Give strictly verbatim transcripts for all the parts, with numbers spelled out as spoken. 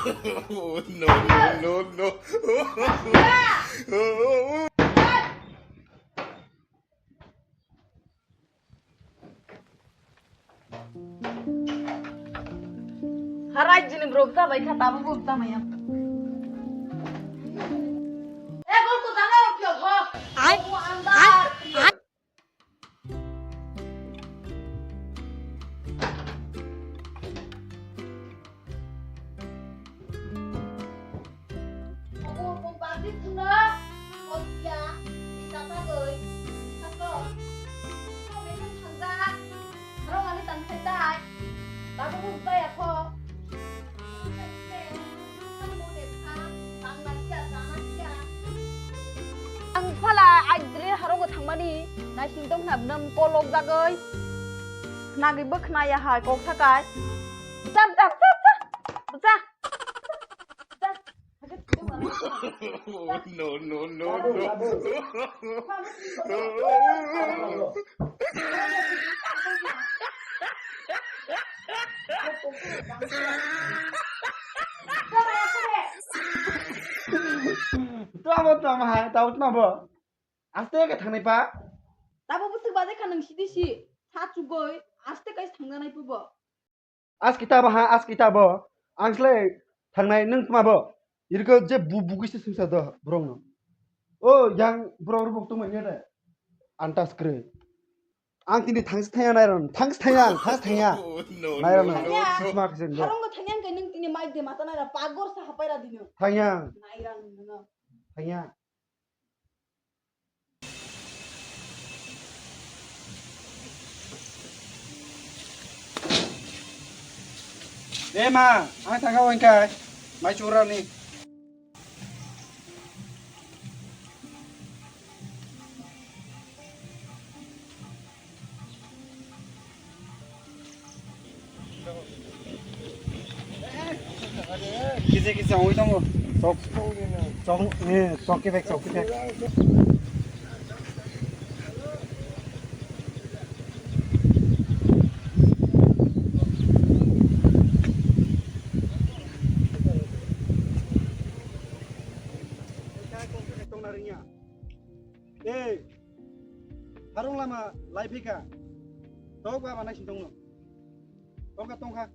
Oh, no, no, no, no. Harai jini borok ta bai kha, tabuk bo ta maya. E gol ko jana rok yo ho. Ai, o anda. Ai, ai. Obo, obo, bangdi thangna, odia, ita tagoi, sato, sato, bebek thangda, aro ani tang thai tai, babo bo baya kho. Ang phala aidre harogo thangmani, naising tong na bwnam kolok jagoi, nagwi bo khnaya hai kok sakai. Cha, cha, cha, cha, cha. No, no, no, no. Tamo tamo hai, tamo tamo. Aste ke thangnai pa. Tabo bwswk bajai kha nang sidi si. Sa chugoi, aste kai thangna nai pubo. As kita ba ha, as kita bo. Ang slai thangnai nung tma bo. Irko je bu bugui se sungsa do borok no. O yang borok rubok tong manya de. Antas kre. Ang tini thangsi thaya nai ron, thangsi thaya, thangsi thaya. Oh, no, nai ron no, no, no. Sisma kisen do. Harong no thangya kai nung tini mai de mata nai ra pagor sa hapai ra dino. Thangya. Nai ra nung no. Thangya. Eh ma, ang thangkha wngkha mai churani. Kisa kisa oi tongo. Sok. Sok, eh, sok kebek, sok kebek. Tongna ringya. Ei, harung lama lai phika. Tok ba manai sintong no. Tongkha, tongkha.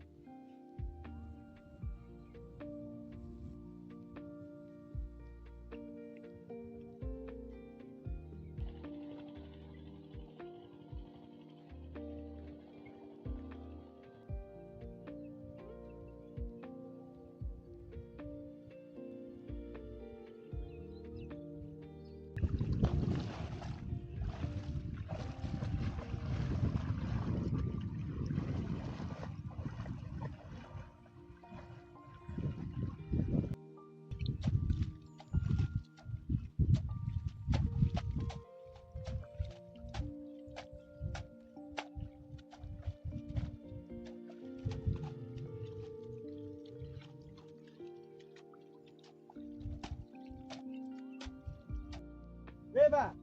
Beba,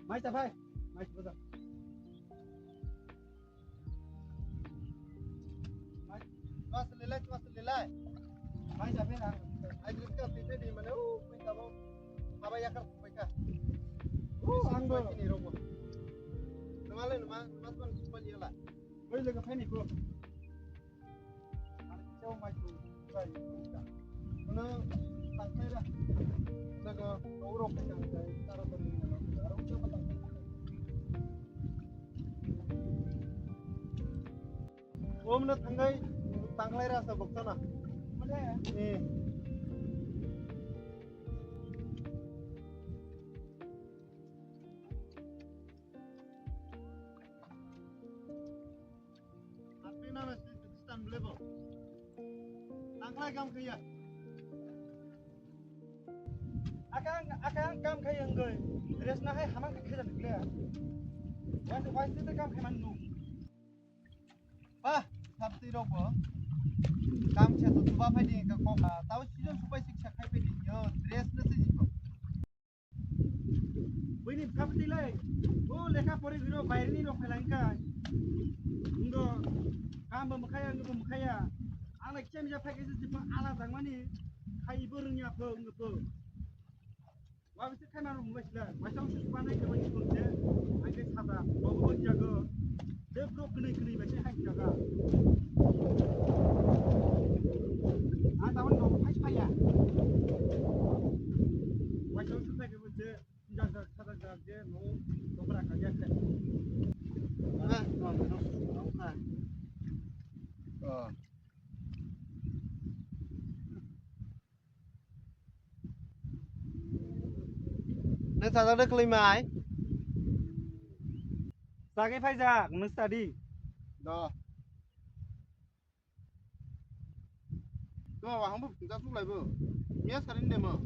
mai ta phai, mai ta phai. Mas lelai, mas lelai. Mai ta phai na. Ai, dikka, tete di mana, uh, mai ta bo. Aba yakar. Paika. Oh, ang do. Ini robo. Namale nama, nama tuan kumpul yala. Oi, lega phai ni ko. Chau mai tu. Mana tak mai da. Lega, oro paika. Tara tara. Aro chau paika. Omno thangai tanglaira sa boktana. Eh. Atri nana si Pakistan lebo. Tangklai kam kaya. Akang, akang kam khai wngwi dress na hai hamang khe khejak kle. Wai, wai site kam khai man nu. Ba, sabti rok bo. Kam khe to chuba phai di ka kok. Tao season supai sik sak khai phai di. Yo, dress na se jiko. Buini bwkha bwtwi lai. O lekha pori giro baireni rok phai lang ka. Wngdo. Kam bo mkhaya, wngdo bo mkhaya. Ana kisa misa phai kaisa jepang ala jangmani khai bo rwngya pho wngya pho. Wa bisi khai mano mungbai sila. Waisa usu suba nai kebo ni phone je. Ang khe sada. Bobo bo jago. De bro kwnwi kwnwi bai se hai jaga. Ang tabani rok phai phai ya. Waisa usu phai kebo je. Nang sajak de kwlwi mai. Sagwi phaijak, nung study. Do. Do, aham bo pungsa suklai bo. Miya saring de mo.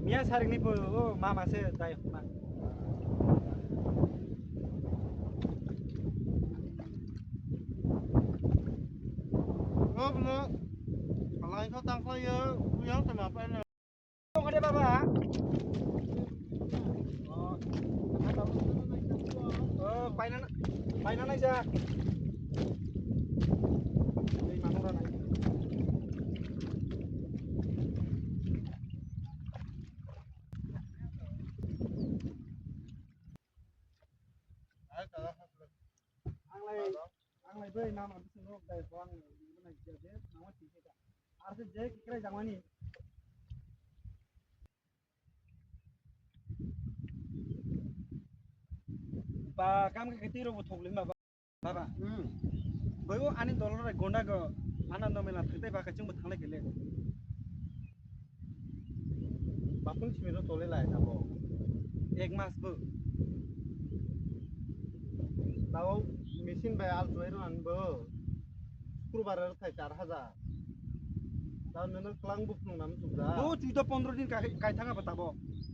Miya saring ni bo, o mama se dai ma. O bolo, palai kho tang kho yo, buyang sama pa na. Kade baba? Oh, paina, paina nai ja. Ei, manura nai. Ang lai, ang lai bai mama bising rok dai ko ang lai bai je, mama ti ka. Ar se je kikrai jangwani. Ba, kam khe twi rok bo thok lima ba. Baba. Hmm. Bai o ani dol rok gonda go, ana no mela thangtai ba kachung bo thanglai kele. Bapung simi ro tole lai tabo. Ek mas bo. Tabo machine bai al tuai ro an bo. Shukrobar ro thai char hajar. Tabo nono klang bo phunung nam sukda. Bo chuido pondro din kai, kai thanga ba tabo.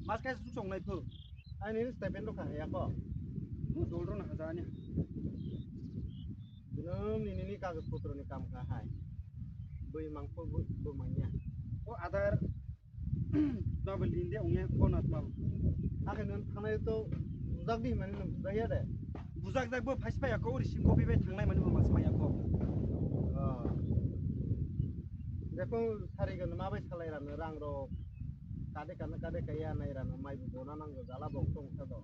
Mas kai su chong nai phu. Ani stipend ro kha ya ko. Bo dol ro na hajar ani. Bini nini kagoj potro ni kam kha hai. Bui mangpho bui bo manya. O adar double din de ongya ko na tma. Akhe nang thanai to bujak di mani nang bujak ya de. Bujak jak bo phai phai ko ri sim copy bai thangnai mani bo mas maya ko. Oh. Jepho sari gan ma bai salai rano rang ro. Kade kana kade kaya nai rano mai bo bona nang jala bo tong sa do.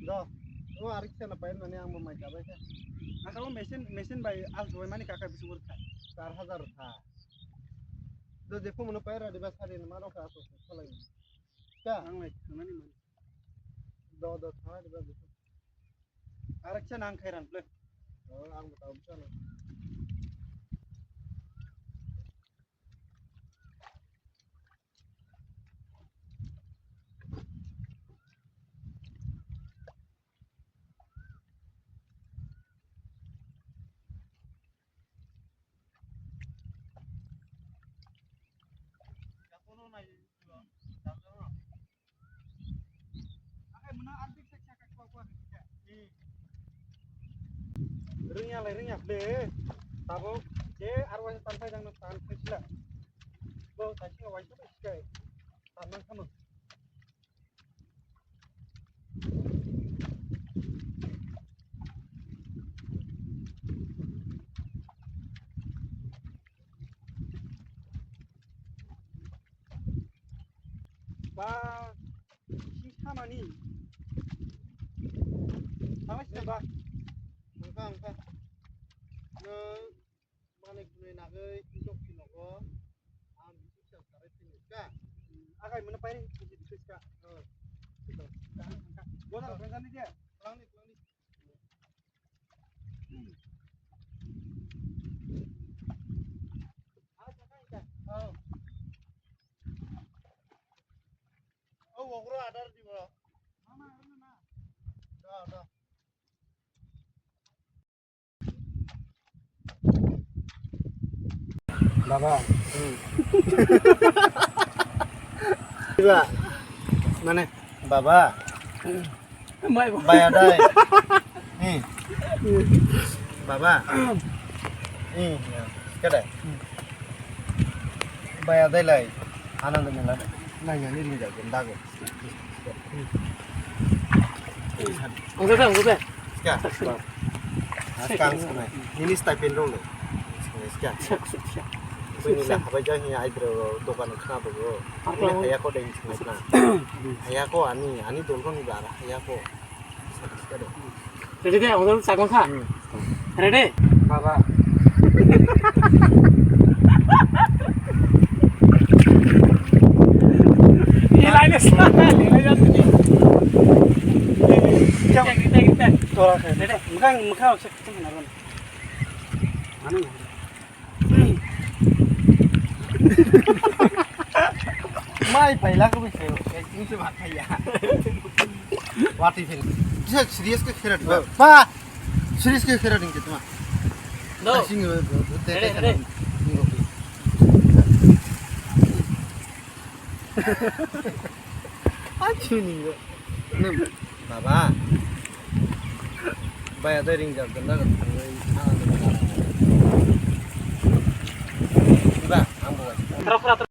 Do, o arik sana payan mani ang bo mai kabai kha. Ang tabo machine, machine bai al tuai mani kaka bisu ur kha. Char hajar kha. Do, jepho mono paira diba sari no maro kha so so lai. Ka? Ang lai thangnani mani. Do, do, thana diba bisu. Arik sana ang khairan ple. O, ang bo tabo sana. Rwngya lai rwngya ble. Tabuk je aro waisa tan phai jang no tan phai sila. Bo tai sila waisa bai sikai. Tan nang khamung. Ba, si samani. Sama si ba. Wngkha, wngkha. Nwng manwi kunui nagwi tok phinogo. Ang bisi sa sarai phini ka. Akai mano pairi bisi bisi ka. Oh. Boda rok rengkani dia. Pelangni, pelangni. Oh, wokro adar di bro. Da, da. Baba. Iba. Mane? Baba. Mai bo. Baya dai. Eh. Baba. Eh, ya. Kada. Baya dai lai. Ananda mela. Nanya ni ringa gendago. Ang sa, ang sa. Ska. Ska, ang sa. Nini stipend rong lo. Siya. Siya, siya, siya. Bini la habai jai hiya aidro dokan khna bogo. Apa? Ini haya ko deng khna. Haya ko ani, ani dolgon ni bara haya ko. Ready de, odo chakma kha. Hmm. Ready? Baba. Ni line sa, ni line sa ni. Kita, kita, kita. Tora khe. Ready? Mukang, mukang, cek, cek, naron. Mana? Mai paila ko bisi, ekdin se bhat khaiya. Wati phel. Bisa serious ke khera dua. Ba, serious ke khera ding tuma. No. Kasing, eh, eh, eh, Ready, ready. Achu ni. Baba. Baya dai ring jam jam na. Ba, ang bo.